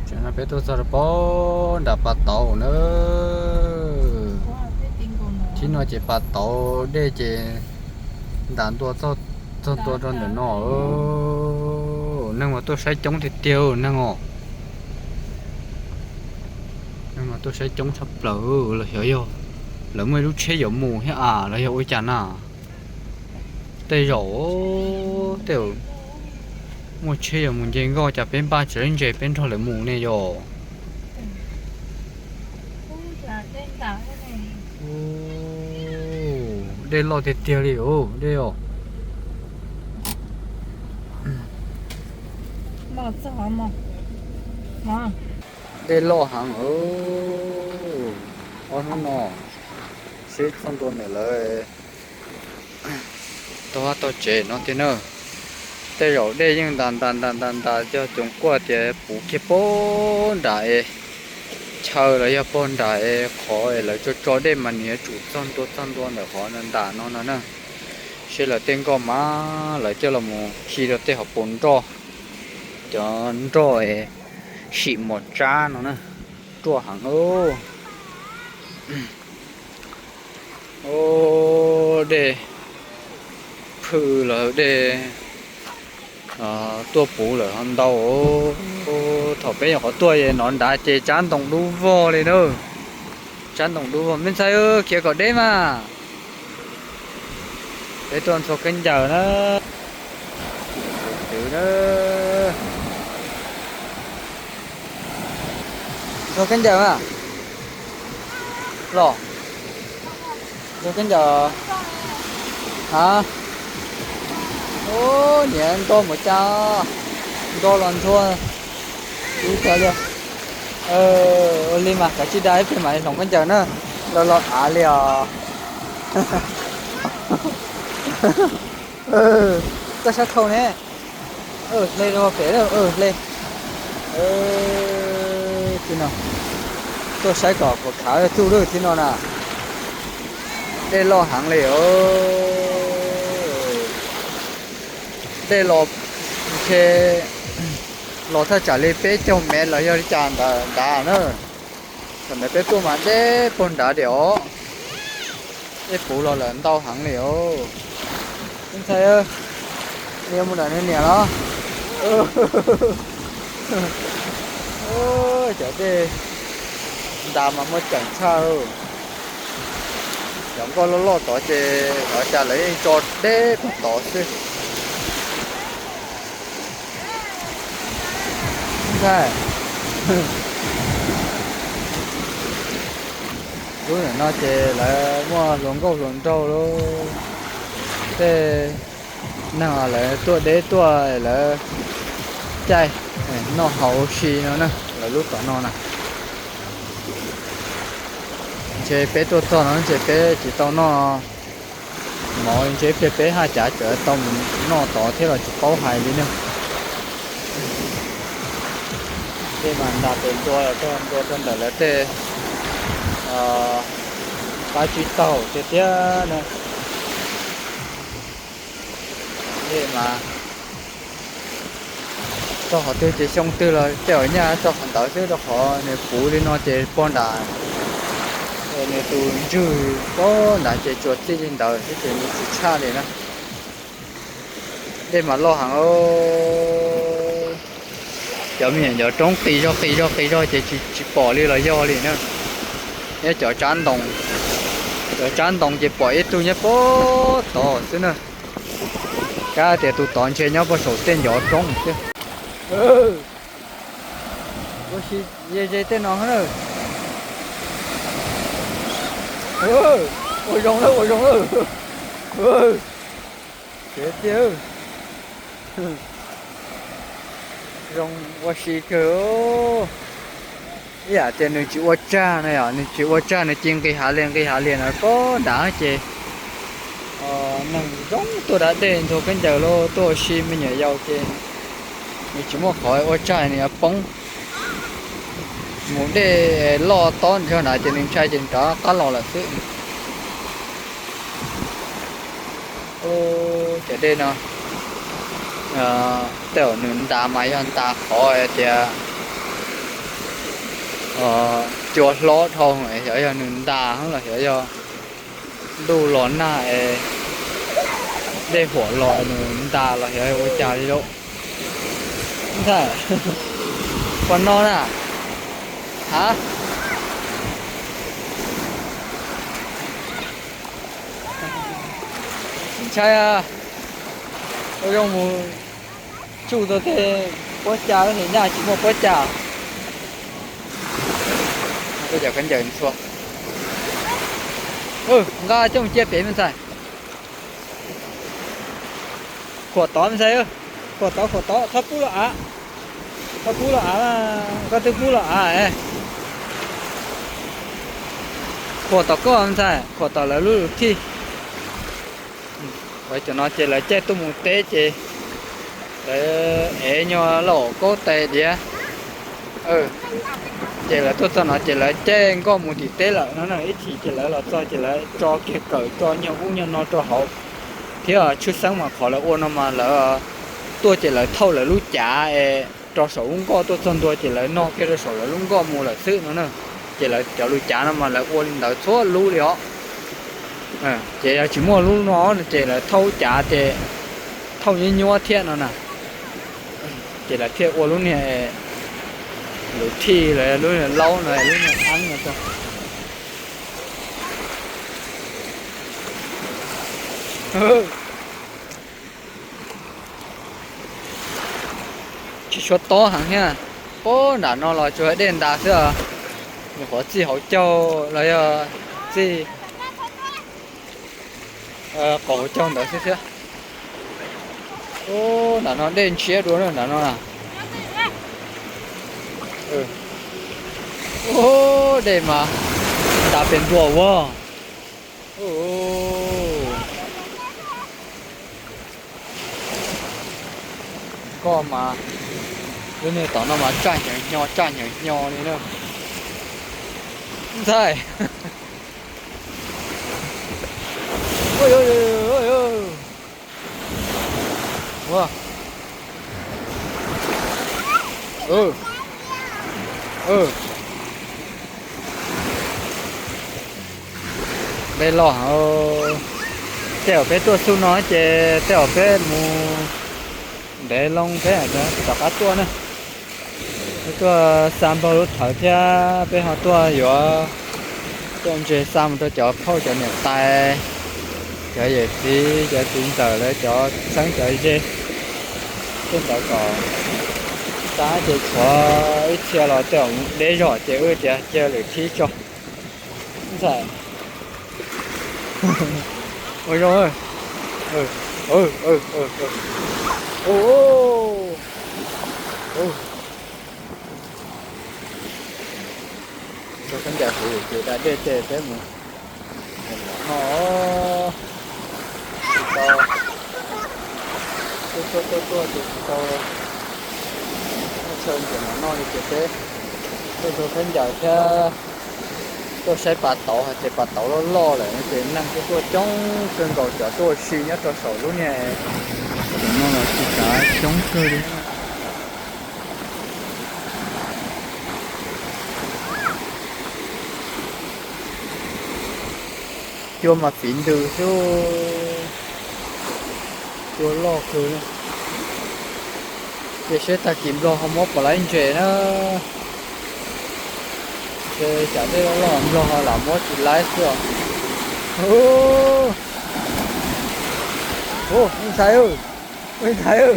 Tam no peb tuaj txog rau pem nram pas tauv na. Thib no ces pas tauv dej ces ntas ntua txog ntua rau ntawm no. Neeg mas tuaj saib coob tiag tiag neeg os. Neeg mas tuaj saib coob tshaj plaws los xyov yog lawv muaj ib lub tsheb yuav mus thiab as los yog ua cas na. Tej zaum tej muaj tsheb yuav mus nce nkoj cas peb npaj tsis laib ntses peb nrog lawv mus ne yom. Dej loj tiag tiag li os dej os. Dej loj heev. Ob hnub no seb txog ntua ntawm lawv tog vaj tog tsev no tiag na. Tej zaum dej yeej ntas ntas ntas ntas ntas cog coom kuaj tias puv kiag pog nram es chaw los yog pog nram es qhov es lawv tso tso dej mas nws yuav tsum txog ntua txog ntua ntawm qhov ntas no no na. Seb lawv tej nkoj mas lawv coj los mus khi rau tej hauv paus nroj, cov nroj es sim mos tsab no na, ruaj heev. Dej phwj lawm dej tuaj puv lawm ho ntau. Thaum peb nyuam qhuav tuaj es nov nrad ces tsab ntoo dub vog li na. Tsab ntoo dub vog me ntxhais khiav kom deb mas. Peb tuaj ntxhua khaub ncaws na. Tus twv na. Ntxhua khaub ncaws mas. Los. Ntxhua khaub ncaws. Ha. Ub, niam nrog mus cas. Nrog los ntxhua. Ub tag li. Ua li mas kav tsij da ib pliag mam li hloov khaub ncaws na. Los los av li os. Txoj sab thau ne. Hle rau pem, hle. Tib no tuaj saib kom puas khav txuj lwj tib no na. Dej loj heev li os. Dej los ntshe los thaj tsam li peb caug mev los yog li cas ntawd nrad na. Thaum ntawd peb tuaj mas deb puag nrad tiag os. Dej puv los lawm ntau heev li os. Ntxhais, nws yuav mus nram nws niam los? Cov dej ntas mas muaj ceem tshaj. Cov nkoj loj loj tod ces ua cas lawv yeej tso deb puag tod xwb. Ntxhais, lub ntawm no ces lawv muaj hluas nkauj hluas nraug lub, tej neeg lawv tuaj deb tuaj lawv caij noj haus ua si no na, lawv lub tom no na. Ntshe peb tuaj txog no ntshe peb tsis tau noj mov li, ntshe ib pliag peb haj cav tseem tau mus noj tod thiab los tsis paub hais li ne. Dej mas ntas tes ntua los rau ntua rau ntawm lawv tej qab tsib taug tiag tiag na. Dej mas txog qhov twg ces xyoo twg los tej zaum nyaj txog qhov ntawd xwb, rau qhov nws puv li no ces puag nram nws tus ntswg puag nrad ces tsuas txij li ntawd xwb ces nws tsis tshaj li na. Dej mas loj heev. Cov me nyuam cov roob qis zog qis zog qis zog ces tsis pom li los yog li na. Nyob cov tsab ntoo, cov tsab ntoo ces pom ib tug nyob puag tod xwb na. Kav tias tus tod ntshe nyob puag saum tej ncov roob xwb. Ua si ze ze tej no na. Ua zoo lawm, ua zoo lawm. Tsev tiag. Zoo ua si kawg. Ib yam tias nws tsis ua tsag na yom, nws tsis ua tsag nws ci nqis hav lias nqis hav lias no puag nrad ces neeg zoo tuaj da dej ntxhua khaub ncaws los tuaj ua si me nyuam yaus ces nws tsis muaj qhov ua tsag nws yuav poob. Mus dej loj tob nrog nrad ces nws ntshai ces rov qab los lawm xwb. Cov dej no tej zaum nws ntas mas yog ntas qhov tias Cua hlob dhau, xyov yog nws ntas los xyov yog ntuj los nag es dej huam los nws ntas los xyov ua cas li lauj. Ntxhais, puas no na? Ha, ntshai, ua zoo mus tsuj tau tej pob cas, tab sis nyaj tsis muaj pob cas. Koj cov khaub ncaws ntxhua, nqa coj mus cia pem me ntxhais. Khuam tod me ntxhais, khuam tod, khuam tod, txhob pub los av, txhob pub los av, koj twb pub los av. Khuam tom koj me ntxhais, khuam tom lawv lub lus thij. Cov no ces lawv caij tuaj mus teb ces lawv ev nyuag lauj kaub tais diav. Ces lawv tuaj txog no ces lawv caij nkoj mus tim teb lawm no na. Ib chim ces lawv los txog ces lawv tso kiag kawm tso nyuag ub nyuag no rau hauv thiab. Tshwj xeeb mas qhov lawv ua no mas lawv tuaj ces lawv thauj lawv lub cav es rau saum lub nkoj tuaj txog ntua ces lawv no kiag rau saum lawv lub nkoj mus lawm xwb no na. Ces lawv cov lus cav no mas lawv ua li ntawd txhua lub li os. Ces yog tsis muaj lub no ces lawv thauj lub cav ces thauj nyuab nyuab thiab no na. Ces lawv thiaj ua lub niag lus thij los lub niag laub no lub niag eeb no rau. Tsis tshua tob heev thiab. Pob nram no los tsuas dej ntas xwb os. Nyuam qhuav txij hauv caug los yog txij qaum hauv caug ntawd xwb thiab. Nram no dej ntshiab dua na nram no na. Dej mas ntas pes ntuas ua. Koj mas, lub niag tom no mas tsaj nyeem hnyo tsaj nyeem hnyo li na. Ntxhais. Dej loj heev. Tej zaum peb tuaj xub no ces tej zaum peb mus ntev loo peb rov qab tuaj na. Peb tuaj xa npaug lub thawv thiab peb ho tuaj yuav coj ntses xa mus rau cov phauj cov niam tais, cov yawm txiv cov txiv ntxawm lawv cov txheeb cov ze. Tej ntawd kom xa ces tshuav ib txhia los tej zaum deb zog ces wb tias cia lwm thib tso. Ntxhais. Ua zoo. Tso khaub ncaws huv ces da dej ces peb mus no. Tau tuaj tuaj tuaj ces tsis tau chaw ntawm no li ces peb tuaj tso khaub ncaws thiab tuaj saib pas tauv hais tias pas tauv loj loj lawm no ces neeg kuj tuaj coob kawg nkaus cov tuaj ua si nyob rau saum lub niag no los tsis kav coob kawg li. Cua mas fiv ntws xwb. Cua loj kawg. Cia seb tag kis nplog ho muab puas laib ntses na. Ces tsam dej loj loj nplog ho lam muab tsis laib xwb os. Ub, ntxhais, ntxhais,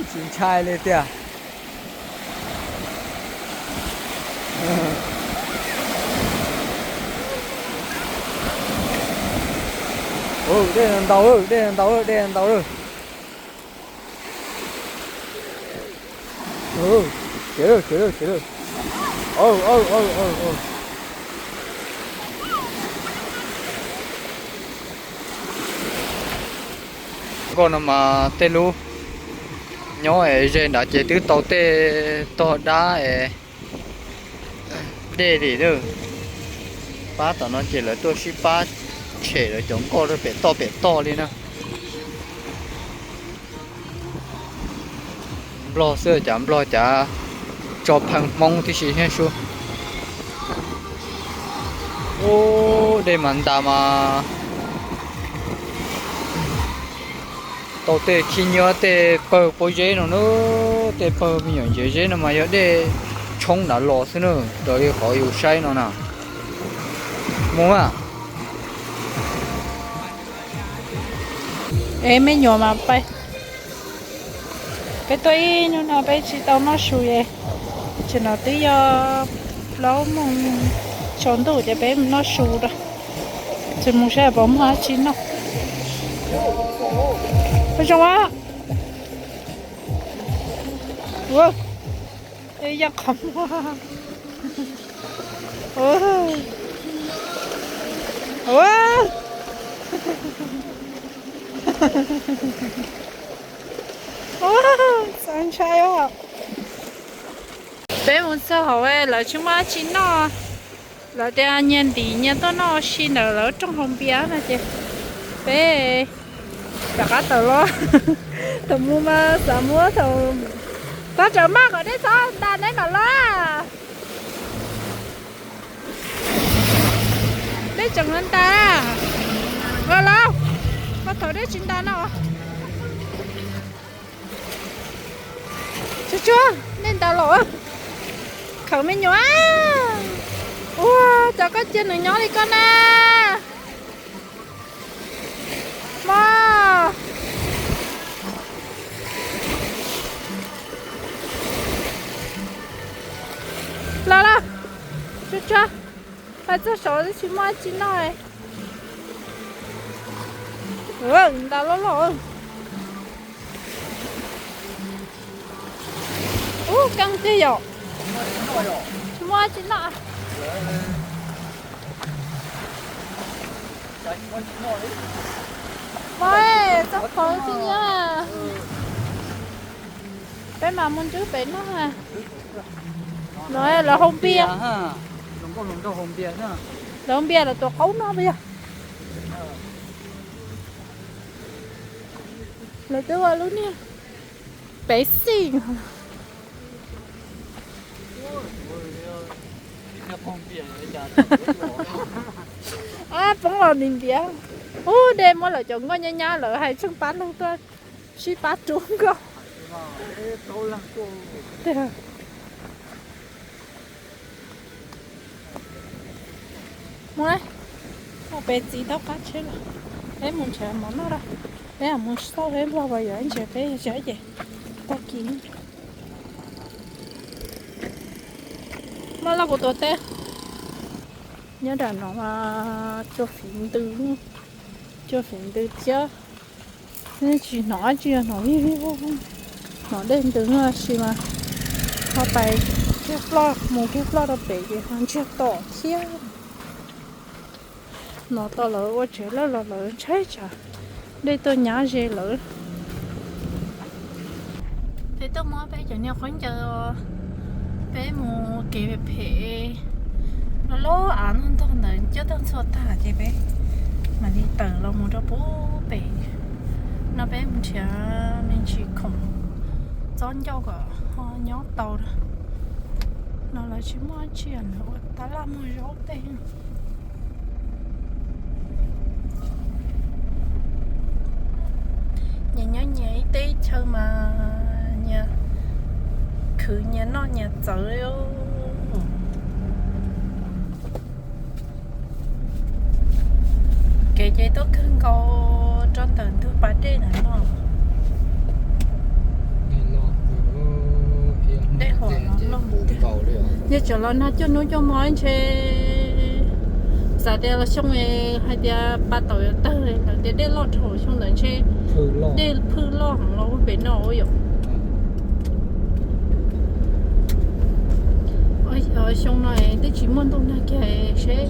tsis ntshai li tiag. Dej ntau, dej ntau, dej ntau. Khiav lawm, khiav lawm, khiav lawm. Nkauj no mas tej lub nyob es ze nrad ces twb tau tej tog dab es dej li lawm. Pab tom no ces lawv tuaj sib pab tshem lawv cov nkoj rau pem toj pem toj li na. Nplog xwb, cov nplog cov Tso pheej Hmoob tib si thiab sub. Ub, dej mas ntas mas tau tej khib nyiab tej pawg pob zeb no na, tej pawg me nyuam ntses zeb no mas yog dej tshoob nrad los xwb na, raws li qhov yus saib no na. Mus mas. Es me nyuam mas pais, peb tuaj ib hnub no peb tsis tau noj su es, tseem no twb yog plaub moos tsaus ntuj ces peb mus noj su rau, tsis mus saib puas muaj dab tsi noj. Ua zoo a. Ua, yog qhov muag. Ua, ua, xav ntshai os. Peb mus txog hauv lawv tsis muaj dab tsi noj, lawv tias nyias ntim nyias tuaj noj ua si ntawm lawv rooj haus npias no ces peb rov qab tawm los. Thaum mus mas xav muab thaum, txhob tsav maj kom dej txhob ntas neb mam los. Dej tseem ntas, los los, thaum dej tsis ntas no. Tsuag tsuag, dej ntas los, khawm me nyuam. Ua, cas koj cia nws nyob li koj na. Mog. Los los, tsuag tsuag, pais txog saud twb tsis muaj dab tsi noj. Ntas loj loj. Ub, keej tiag yom. Tsis muaj dab tsi noj. Mog, txog qhov xwb nyab. Peb mam mus ntsib pem no. No lawv haus npias. Lawv haus npias lawv tus qaub no puas yog? Lawv twb ua lub niag pem xij. Poob los ntiav ntiav. Ub, dej muab lawv cov nkoj nyab nyab lawv hais tsheej pab neeg tuaj sib pab rub nkoj. Mus, peb txiv tau qab tsheb los, peb mus nrhiav mov noj lawm. Peb mus xauj peb npog pas yog ntses peb tsa ces tag kis. Maj laj kuv tuav teb. Nyob nram no mas cua fiv ntws, cua fiv ntws thiab. Tsis hnov dab tsi, hnov vij vij voog, hnov dej ntws tab sis mas ho pais kiag ploj, mus kiag ploj rau pem ces ho ntsiag to thiab. No tau lawv ua tsev lawm los lawv ntshai tsam dej tuaj nyab ze lawv. Peb tuaj muab peb cov niag khaub ncaws, peb mus kev phem phem, lub lub av ntog ntog ntawd coj tag txhua tag ces peb mam li tawm los mus rau pub pem. No peb mus nrhiav me ntsis khoom txob ncauj kom ho nyob tau. No lawv tsis muaj dab tsi, lawv ua tab laj muag zaub tej. Nyias nyob nyias ib teb chaws mas nyias khwv nyias noj nyias txawv li. Kev ces tuaj kawg nkaus rau ntawm ntug pas dej ntawd no. Dej huam no loj tiag. Yog tsam los nag cuaj hnub cuaj hmo ntshe xav tias los xyoo hais tias pas tau yuav tawg lawm tias dej loj dhau xyoo ntawd ntshe dej phwj loj heev los ua pem no yom. Xyoo no twb tsis muaj ntuj nag kiag seb,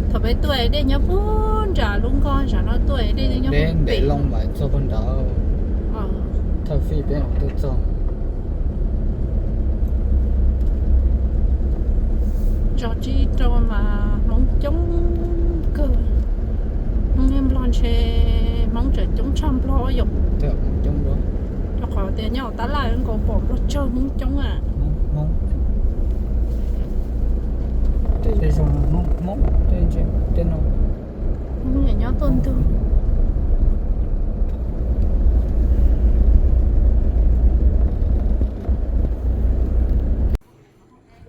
thaum peb tuaj dej nyob puag nram lub nkoj nram no tuaj dej nyob pem loo mas txog puag nrad. Thawj fij peb mam tuaj txog. Zos Tsib Rau mas Hmoob coob kawg. Hmoob niag Nplog ntshe Hmoob tseem coob tshaj Nplog yom. Rau qhov tias nyob tab laj nkaus pom Nplog tsawg Hmoob coob a. Tej zoo Hmoob, Hmoob tej ntse tej no. Hmoob nyob tuaj ntug.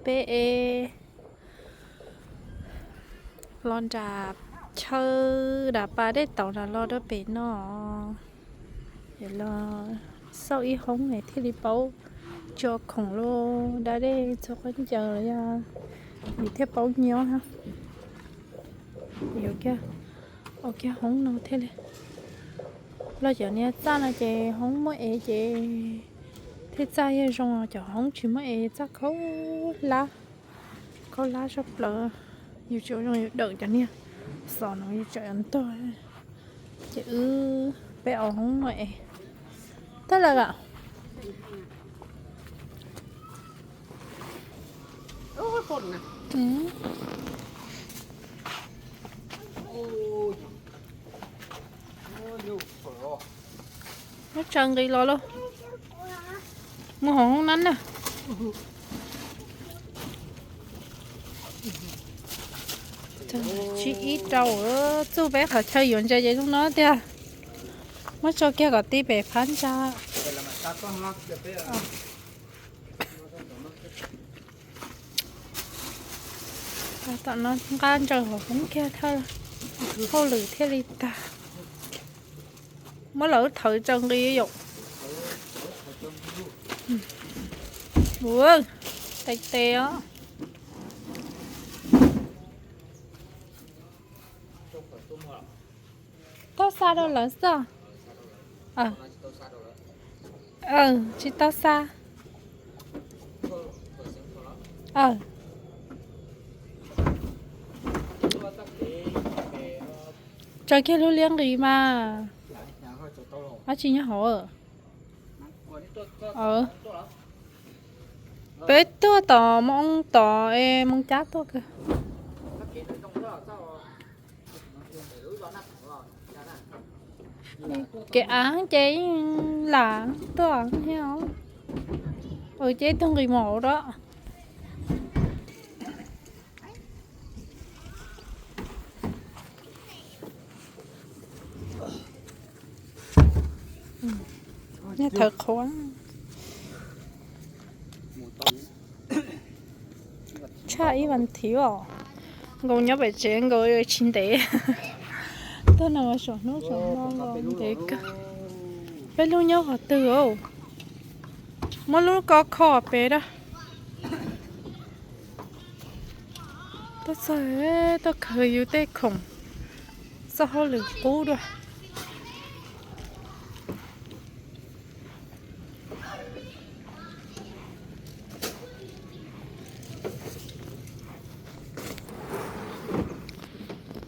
Peb es los nram chaw nram pas dej taus nram los rau pem no. Los xauj ib hoob es thiaj li paub tso khoom los da dej txhua qhov chaw los yog nws thiaj paub nyob. Yuav kiag, ua kiag hoob no thiaj li. Los cov niag txaj no ces hoob muaj ev ces thiaj txaj yeej zoo, cov hoob tsis muaj ev txaj khaub hlab, khaub hlab sab plaws. Yus tsis ua zoo yus dawm cov niag xov no yus tsam yuav ntog. Ces wb peb ua hoob muaj ev. Tag lawm am. Muab tsaws nqis los lauj. Mus hauv hoob nab na. Tsib ib rau, txuj peb qhov chaw yuav ntses ces zoo no tiag. Muab tso kiag kom ti pem phab ntsa. Tom no nqa ntsaws hauv hoob kiag thawj, hauj lwm thiaj li tag. Muab lawv thawv tsaws nqis yom. Ua, tes tes os. Tau xa rau lawv xwb. Tsis tau xa. Tso kiag lub liab nqis mas. Dab tsi nyob hauv? Peb tuaj tom moo tod es moo cab tuaj kawg. Kev av ces yeej lam tuaj thiab. Ces ib tug nqis mus hauv rau. Thawv qhuav. Tshaj ib vas thiv os. Nkaus nyob pem tsev nkaus tsis ntev. Tuaj no mas saum hnub saum no los ntev kawg. Peb lub nyob qhov twg os? Muab lub ko kho pem da. Tuaj txog tuaj khaws yus tej khoom, txoj hauj lwm qub dua.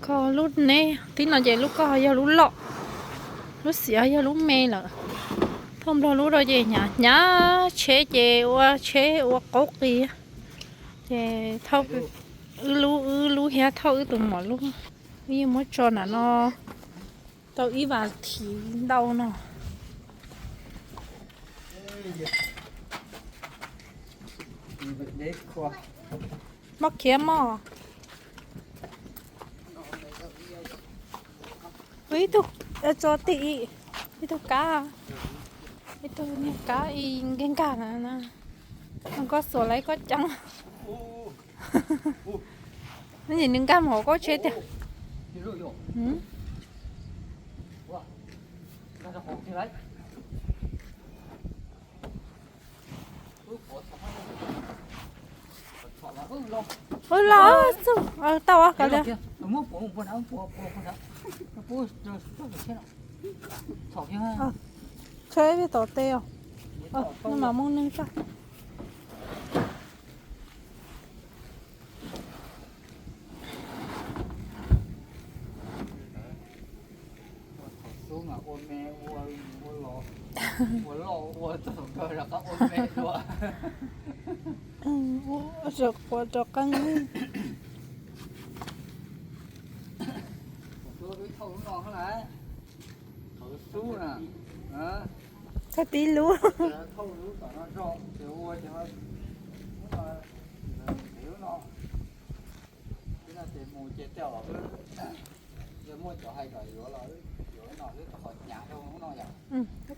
Kho lub neb tib no ces lub koj yog lub loj, lub xiav yog lub me lawm. Thauj nplog lub rau ces hnyav hnyav tsheb ces ua tsheb ua qaub qis. Ces thauj wb lub wb lub thiab thauj wb tus muam lub. Wb yeej muab tso nram no tau ib vas thiv ntau no. Mob khiav mog. Ib tug tso tim ib tug kab, ib tug niag kab ib nkag nkag na. Koj xuas lawm koj ceeb. Nws nkag mus hauv koj tsheb tiag. Ub los xwb, tau kav liam. Tsheb tom tej os. Nws mam mus neeg tag. Ua thaum xub mas ua me ua ua los, ua loj ua txog thaum kawg rov qab ua me dua. Ua rau quav rau qeej. Thaum xub wb thauj lub no xwb na, thaum xub na, thauj tib lub, thauj lub tom no tso ces ua ces lub no, lub no.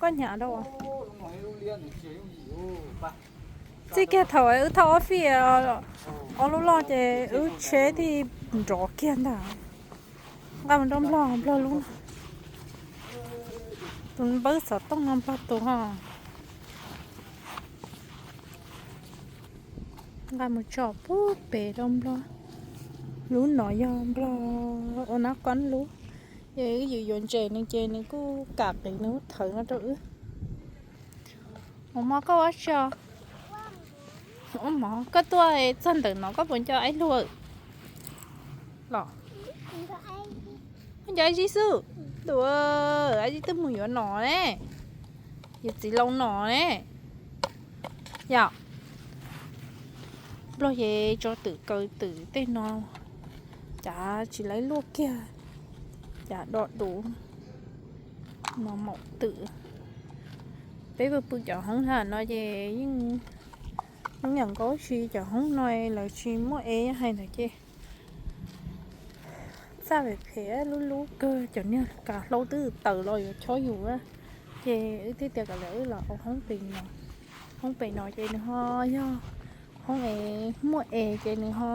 Koj hnyav rau. Txij kiag thaum wb thauj ob fij ob lub loj ces wb tsheb thiaj nrov kiag ntag. Nqa mus rau nplog, nplog lub no. Tus npawb xov tooj no nplog tus ho. Nqa mus tso pub pem rau nplog. Lub no yog nplog ua nab qab lub. Ces wb yuav yuav ntses nws ces nws kuj kam qiv nws lub thawv no rau wb. Ua mov koj ua tsi os? Ua mov koj tuaj txog ntawm no koj puas nco aib lug los? Koj nco aib zib xwb. Tus aib zib twb mus yuav no ne, yuav txiv laus no ne. Yog nplog ces tso twm kaw twm tej no, cav tsis laib luaj kiag, cav do duv no maum twm. Peb pw pw cov hoob hla no ces yeej hnub yam nkaus tsis cov hoob no lawv tsis muaj ev hais ntawd ces txaj phem phem lub lub kawg, cov niag kav hlau twb tawm los yuav chob yus. Ces wb thiaj tias kom lawv wb los ua hoob pem no. Hoob pem no ces nws ho yog hoob es muaj ev ces nws ho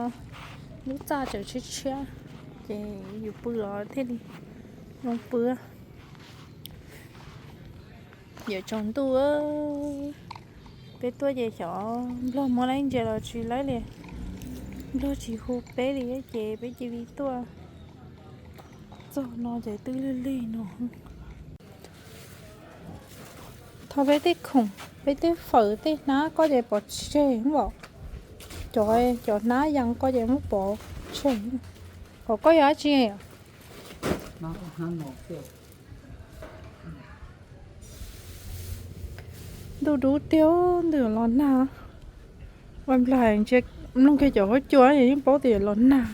lub txaj tseem tshiab tshiab, ces yus pw los thiaj li zoo pw. Yuav tsaus ntuj, peb tuaj ces xyov nplog muab laib ntses los tsis laib li. Nplog tsis hu peb li ces peb cia li tuaj txog no ces twb lig lig no. Thov peb tej khoom, peb tej fawm tej hnab koj ces pov tseg npaum. Cov, cov hnab yas koj ces muab pov tseg. Kom koj yog dab tsi? Ntuj dub tiag, ntuj los nag. Ua nplaig ntsia mloog kiag cov huab cua yeej paub tias los nag.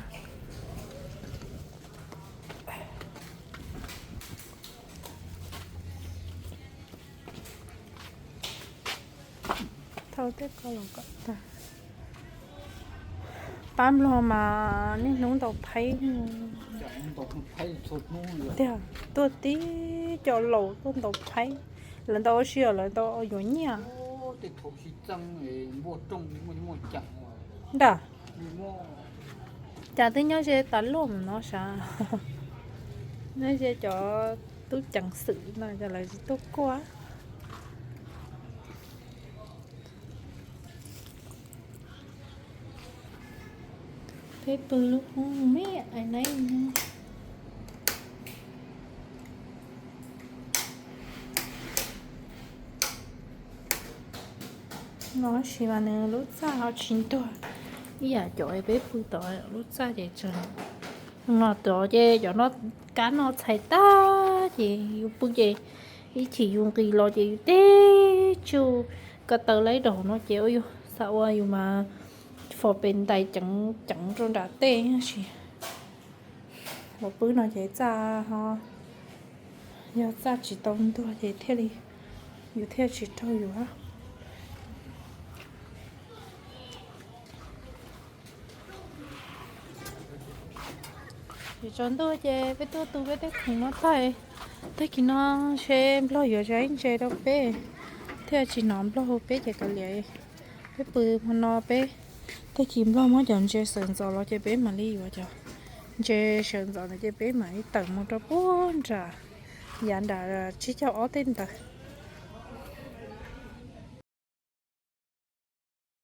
Thau tej ko los kom tag. Pab nplog mas niaj hnub ntaus phaib tiag, tuaj tib co laus tuaj ntaus phaib. Lawv ntaus ua si os, lawv ntaus yuav nyiaj. Nram, cas twb nyob ze tas luaj mus no sav. Nyob ze cov tub ceev xwm no ces lawv tsis tuaj kuaj. Peb pw lub hoob me ais neeb no. No tab sis mas nws lub txaj ho tsis ntuag ib yam cov peb pw tod, lub txaj ces tsawg. No tod ces cov no kab no txhais tag ces yus pw ces ib chim yus nqis los ces yus tib tsuj ko taw laib daus no ces ua yus xav ua yus mas fo pes ntais ceev ceev rau nram tej tab sis los pw no ces txaj ho yog txaj tsis tau ntuag ces thiaj li yus thiaj tsis raug yus. Ces tsaus ntuj ces peb tuaj tu peb tej khoom no tag, tag kis no seb nplog yuav zais ntses rau peb, thiaj tsis hnov nplog hu peb ces kav liam. Peb pw hmo no peb, tag kis nplog muab cov ntses sawv ntxov los ces peb mam li yuav cov ntses sawv ntxov ntawd ces peb mam li tawm mus rau puag nram, yav nram tsib caug ob tej ntawd.